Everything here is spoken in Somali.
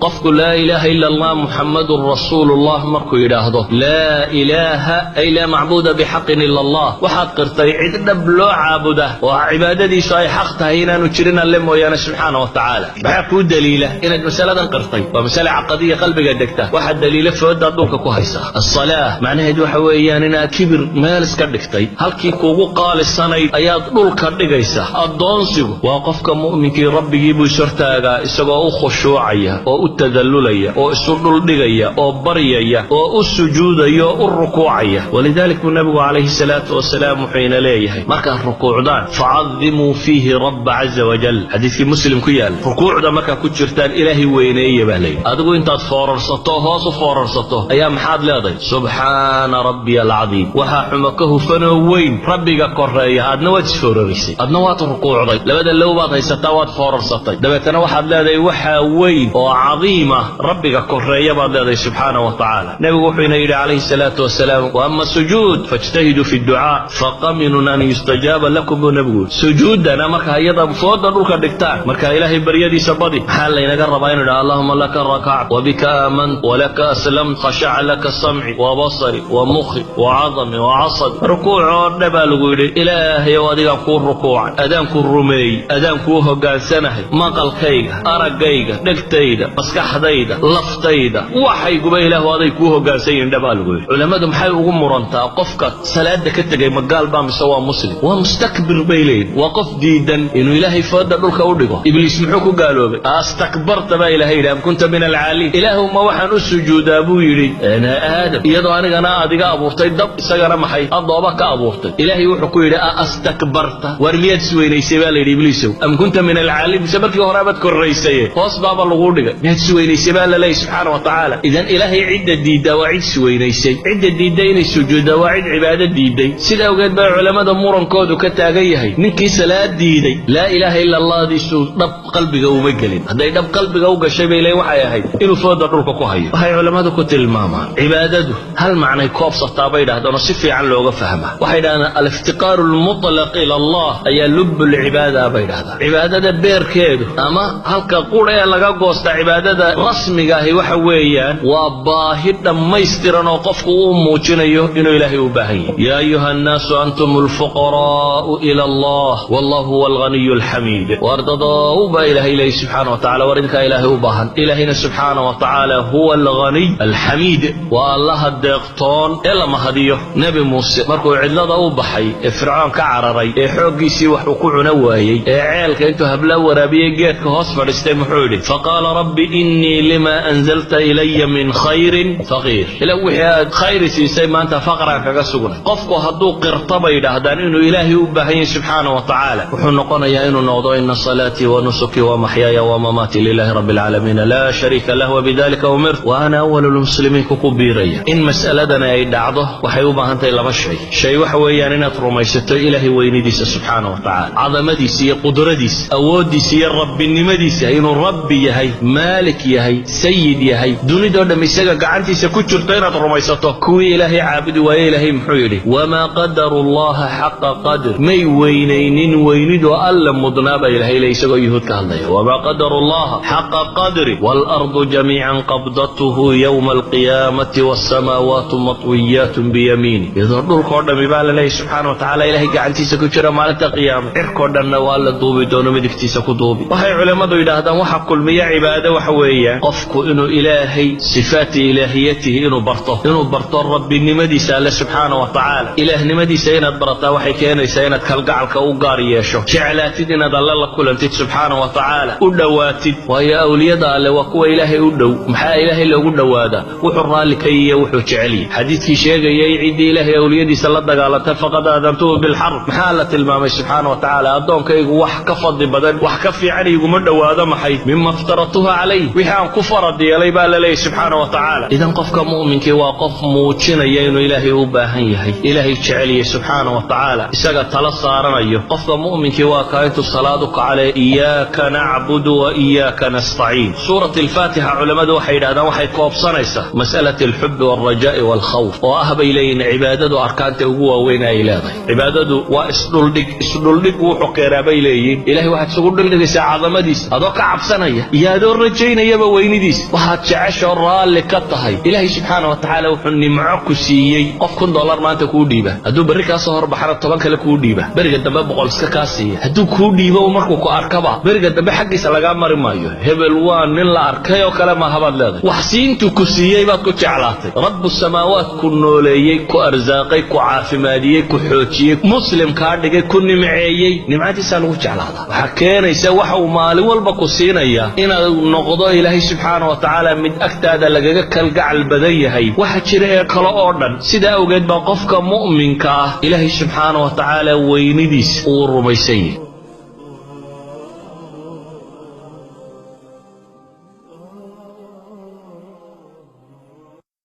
Qofku "Laa ilaaha ila Allah, Muxammadun rasuulullah" markuu yidhaahdo, laa ilaaha ay laa macbuuda bixaqin ila Allah, waxaad qirtay cid dhab loo caabuda oo cibaadadiisu ay xaq tahay inaanu jirin Alle mooyaane, subxaana wa tacaala. Maxaa kuu daliila inaad masaladan qirtay? Waa masale caqadiya, qalbiga degta. Waxaa daliila foodaad dhulka ku haysaa. Asalaa macnaheed waxa weeyaan inaad kibir meel iska dhigtay, halkii kuugu qaalisanayd ayaad dhulka dhigaysaa. Addoonsigu waa qofka mu'minkii rabbigii buu ishortaagaa isagoo u khushuucaya oo u tadallulaya oo isu dhuldhigaya oo baryaya oo u sujuudaya oo u rukuucaya. Walidalik buu Nabigu calayhi salaatu wasalaam wuxuu ina leeyahay: markaad rukuucdaan, "Facadimuu fiihi rabba caza wajal." Xadiiskii Muslim ku yaala, rukuucda markaa ku jirtaan Ilaahay weyneeya baa layidhi. Adigu intaad foorarsato, hoos u foorarsato, ayaa maxaad leedahay? "Subxaana rabbiya alcadiim." Waxaa xumo ka hufanoo weyn Rabbiga koreeya. Aadna waad isfoorarisay, adna waad rukuucday, labada low baad haysataa, waad foorarsatay, dabeetana waxaad leedahay waxaa weyn oo cadiima Rabbiga koreeya baad leedahay, subxaana wa tacaala. Nebigu wuxuu ina yidhi calayhi salaatu wasalaam: "Wa ama sujuud fajtahiduu fi ducaa, faqaminun an yustajaaba lakum," buu Nebigu yidhi. Sujuuddana marka iyada fooda dhulka dhigtaan, marka Ilaahay baryadiisa badi. Maxaa laynaga rabaa? Inu idhaha: "Allahuma laka rakact, wabika aamant, walaka aslamt, khashaca laka samci wa basari wa mukhi wa cadami wa casabi." Rukuuc oo dhan baa lagu yidhi: Ilaahayow, adigaan kuu rukuucay, adaan ku rumeeyey, adaan kuu hoggaansanahay, maqalkayga, araggayga, dhegtayda, maskaxdayda, laftayda, waxayguba Ilaahu aday kuu hoggaansan yihin dhabaa lagu yidhi. Culammadu maxay ugu murantaa qofka salaada ka tegay ma gaal baa mise waa muslim? Waa mustakbir bay leeyihin, waa qof diidan inuu Ilaahay fooda dhulka u dhigo. Ibliis muxuu ku gaaloobay? "Astakbarta," baa Ilahay yidhi, "am kunta min alcaaliin?" Ilaahu, ma waxaan u sujuudaa, buu yidhi, Aadam, iyadoo anigana adiga abuurtay dab, isagana maxay adooba ka abuurtay? Ilaahay wuxuu ku yidhi: "A astakbarta?" War miyaad isweynaysay, baa la yidhi, Ibliisow, "am kunta min alcaaliin?" Mise markii hore baad korraysaye, hoos baaba laguu dhigay? Miyaad isweynaysay, baa la leeyahy, subxaana wa tacaala. Idan Ilaahay cidda diiddaa waa cid isweynaysay, cidda diidday inay sujuuddaa waa cid cibaado diiday. Sida awgeed baa culammada murankoodu ka taagan yahay: ninkii salaad diiday, laa ilaaha ila Allahdiisu dhab qalbiga uma gelin. Hadday dhab qalbiga u gashay, bay leeyiin, waxay ahayd inuu fooda dhulka ku hayo. Waxay culammadu ku tilmaamaan cibaadadu hal macnay koobsataa, bay dhahdaan, oo si fiican looga fahmaa. Waxay dhahdaan aliftiqaaru almutlaq ila Allah ayaa lubbulcibaada, bay dhahdaan. Cibaadada beerkeedu ama halka qura ee laga goosta cibaadada rasmiga ahi waxa weeyaan waa baahi dhammaystiran oo qofku uu muujinayo inuu Ilaahay u baahan yahay. "Yaa ayuha annaasu, antum alfuqaraa'u ila Allah, wallahu huwa alghaniyu alxamiid." War dadow, baa Ilaahay leeyahy, subxaana wa tacala, war idinkaa Ilaahay u baahan, Ilaahayna subxaana wa tacaala huwa alghaniy alxamiid, waa Allaha deeqtoon ee la mahadiyo. Nebi Muuse markuu cidlada u baxay ee Fircoon ka cararay ee xooggiisii wax uu ku cuna waayey ee ceelka intuu habla waraabiyey geedka hoos fadhiistay, muxuu yidhi? "Faqaala rabbi innii lima anzalta ilaya min khayrin faqiir." Ila wixii aad khayri siisay maanta faqraan kaga sugnay. Qofku hadduu qirto, bay yidhaahdaan, inuu Ilaahay u baahan yahay, subxaana wa tacaala, wuxuu noqonayaa inuu noqdo "ina salaatii wa nusukii wa maxyaaya wa mamaatii lilahi rabbi alcaalamiin, laa shariika lah, wabidalika umirt wa ana awalu lmuslimiin" ku biiraya. In mas'aladani ay dhacdo waxay u baahan tahay laba shay. Shay waxa weeyaan inaad rumaysato Ilaahay weynidiisa, subxaana wa tacaala, cadamadiisa iyo qudradiisa, awooddiisa iyo rabbinimadiisa, inuu Rabbi yahay, Maalik yahay, Sayid yahay, dunidoo dham isaga gacantiisa ku jirto inaad rumaysato. Kuwii Ilaahay caabudi waaye, Ilaahay muxuu yidhi? "Wamaa qadaru llaha xaqa qadr." May weynaynin weynidoo Alla mudnaa, baa Ilahay le, isagoo Yuhuud ka hadlaya. "Wamaa qadaru llaha xaqa qadri, waalardu jamiican qabdatuhu yowma alqiyaamati, wasamaawaatu matwiyaatun biyamiini." Iyadoo dhulkoo dhammi, baa la leeyahy, subxaana wa tacala, Ilahay gacantiisa ku jira maalinta qiyaama, cirkoo dhanna waa la duubi doono, midigtiisa ku duubi. Waxay culimmadu yidhaahdaan waxa kulmiya cibaado waxa weeyaan qofku inuu Ilaahay sifaati ilaahiyatihi inuu barto, inuu barto rabbinimadiisa Alle, subxaana wa tacaala. Ilaahnimadiisa inaad barataa waxay keenaysaa inaad kalgacalka u gaar yeesho, jeclaatid inaad Alle la kulantid, subxaana wa tacaala, u dhowaatid. Waayo awliyada Alle waa kuwa Ilaahay u dhow. Maxaa Ilaahay loogu dhowaadaa? Wuxuu raalli ka yihiyo, wuxuu jecel yahay. Xadiidkii sheegayay ciddii Ilaahay awliyadiisa la dagaalanta, "faqad aadantuhu bilxarb", maxaa la tilmaamay, subxaana wa tacaala? Addoonkaygu wax ka fadli badan, wax ka fiican iguma dhowaado maxay? "Mima aftaratuha calayh", wixii aan ku farad yeelay, baa la leeyahy, subxaana wa tacaala. Idan qofka mu'minkii waa qof muujinaya inuu Ilaahay u baahan yahay, Ilaahay jeceliyey, subxaana wa tacaala, isaga tala saaranayo. Qofka mu'minkii waa kaa intuu salaad u kacale "iyaaka nacbudu wa iyaaka nastaciin". Suurat alfaatixa culammadu waxay yidhahdaan waxay koobsanaysaa mas'alat alxubi walrajaa'i waalkhawf, oo ah, bay leeyihin, cibaadadu arkaanta ugu waaweyn ay leedahay. Cibaadadu waa isdhuldhig. Isdhuldhig wuxuu keenaa, bay leeyihiin, Ilahay waxaad isugu dhuldhigaysaa cadamadiisa adoo ka cabsanaya iyo adoo rajaynaya. daynayaba weynidiisa. Waxaad jeceshoo raalli ka tahay Ilaahay subxaana wa tacaala wuxuu nimco ku siiyey. Qof $1000 maanta kuu dhiiba, hadduu berri kaa soo horbaxana 10 kale kuu dhiiba, beriga dambe 100 iska kaa siiya, hadduu kuu dhiibo markuu ku arkaba, beriga dambe xaggiisa lagaa mari maayo. Hebel waa nin la arkay oo kale maahabaad leedahay. Wax siintuu ku siiyey baad ku jeclaatay. Rabu samaawaat ku nooleeyey, ku arsaaqay, ku caafimaadiyey, ku xoojiyey, muslim kaa dhigay, ku nimceeyey, nimcadiisaa lagu jeclaadaa. Waxaa keenaysa waxa uu maalin walba ku siinaya inaad noqdo Ilaahay subxaana wa tacaala mid agtaada lagaga kalgacal badan yahay waxa jira ee kale oo dhan. Sidaa awgeed baa qofka mu'minka ah Ilaahay subxaana wa tacaala weynidiis uu rumaysan yahay.